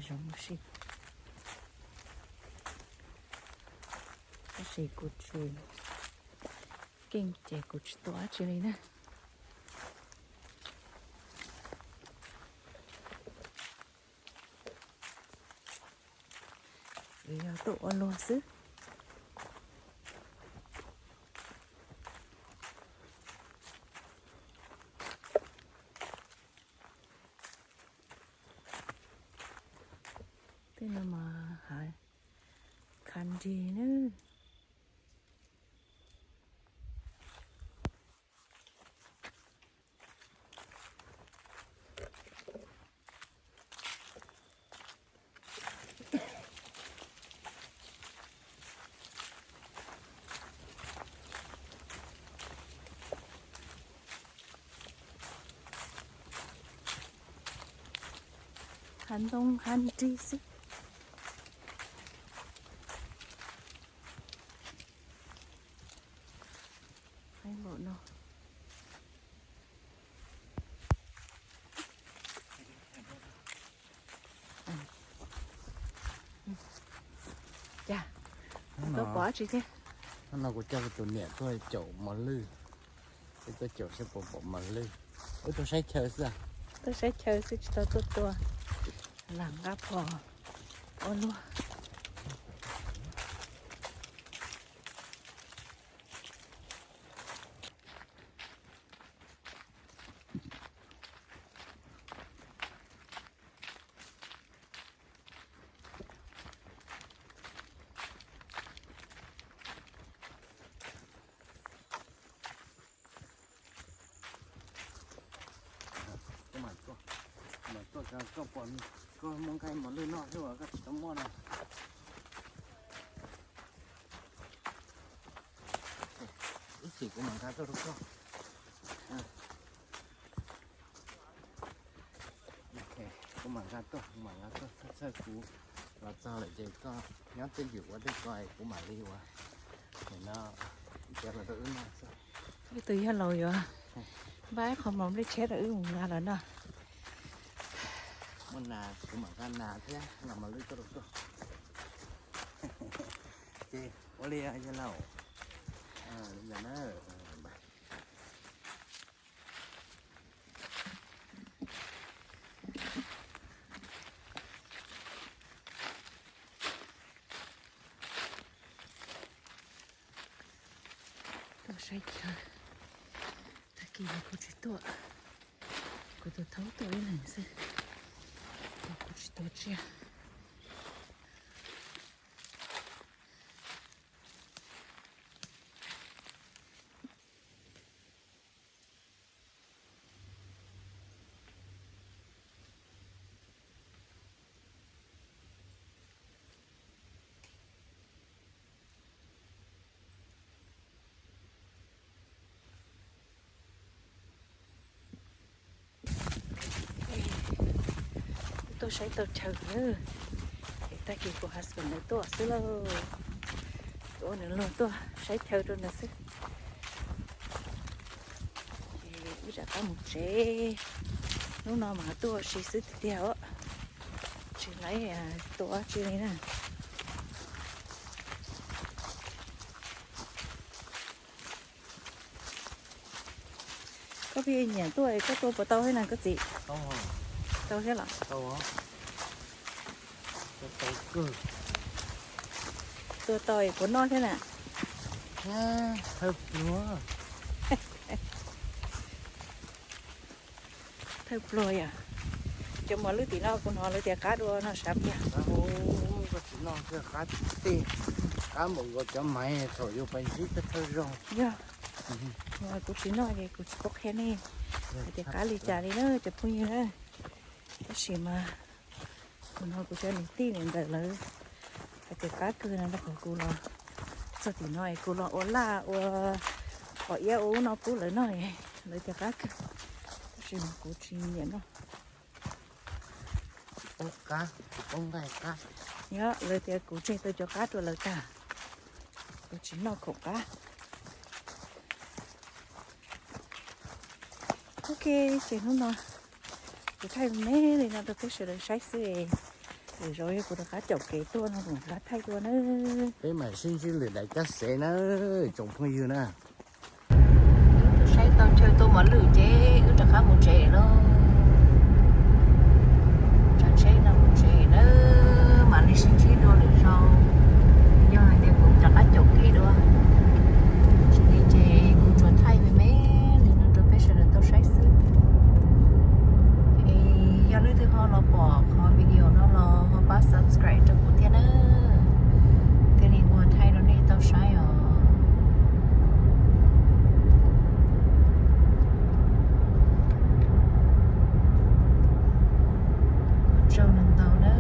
Zoo ua si, tab sis kuv tsis keej ces kuv tsis tua dab tsi li na. Yog tuaj ua luag xwb. Tej no mas hav kha nrig na. Hav ntoo hav nrig xwb. Npaum no. Cas, koj pom dab tsi thiab? Hnub no kuv coj kuv tus niam tuaj caum mos lwj, tuaj caum saib puas pom mos lwj. Wb tuaj saib chaw xwb, tuaj saib chaw xwb tsis tau tuaj tua. Lam nqa phom ua luaj. Koj mam tuaj, koj pom, koj muaj nqaij mos lwj noj xwb uas koj tsis tau muaj no. Ib chim kuv mam nqa tuaj rau koj. Kuv mam nqa tuaj, kuv mam nqa tuaj, txhawj txhawj kuv los txog lawm ces koj nyob twj ywm ua tej ko es kuv mam li ua. Nim no cov los rau wb noj xwb. Wb tus yawg laus yuav npaj ib qho mos nplej tshiab rau wb mus nqa los noj. Muaj nas kuv mam nqa nas thiab los mos lwj tuaj rau koj. Ces ua li yawg laus. Tuaj saib chaw, tag kis los kuv tsis tuaj, kuv tus thaub tuaj ib leeg xwb, kuv tsis tau tsiaj. Tuaj saib tau chaw na, es tag kis kuv husband nws tuaj xwb lauj, kuv ua nws luag tuaj saib chaw rau nws xwb. Ces wb rov qab mus tsev, hnub no mas tuaj ua si xwb tiag tiag os, tsis laib tua dab tsi li na. Koj pheej nyiam tuaj es koj tua puas tau thiab na koj txiv? Tau thiab los? Tua tau es puas noj thiab na? Thawj pluag. Thawj pluag yom. Cov mos lwj tim no kuv hnov lawv tias qab dua no sav pliag. Koj tsis noj thiaj qab tiag, qab npaum nkaus cov maiv thaum yuav pais ntsib thawj thawj zaug. Yog, kuv tsis noj ces kuv tsis paub qhia nej hais tias qab li cas li na cov phooj ywg na. Tab sis mas kuv hnov kuv cov niam tij niam ntxawm lawv hais tias qab kawg no rau qhov kuv los txog tim no es kuv los ua laj ua qos iab ua ub no pub lawv noj, lawv tias qab kawg, tab sis mas kuv tsis nyiam noj. Tsis paub qab, tsis paub nqaij qab. Yog lawv tias kuv tseg tau cov qab rau lawv tag, kuv tsis noj khoom qab. Ok, ces hnub no kuv thaij me me li no rau peb sawv daws saib xwb es, Lwm zaus yog kuv rov qab caum kev tuaj no kuv rov qab thaij dua na. Peb mam sib ntsib lwm daim caj xev na, tsoom phooj ywg na. Wb saib tau chaw tua mos lwm ces wb rov qab mus tsev lauj. Tsav tsheb no mus tsev na, mam li sib ntsib dua lwm zaus. Yog hais tias kuv rov qab caum kev dua, tsis li ces kuv tsuas thaij me me li no rau peb sawv daws tau saib xwb. Es yog leej twg ho los pom qhov video no los ho pab subscribe rau kuv thiab na, thiaj li ua thaij rau nej tau saib os. Ua tsaug ntau ntau na.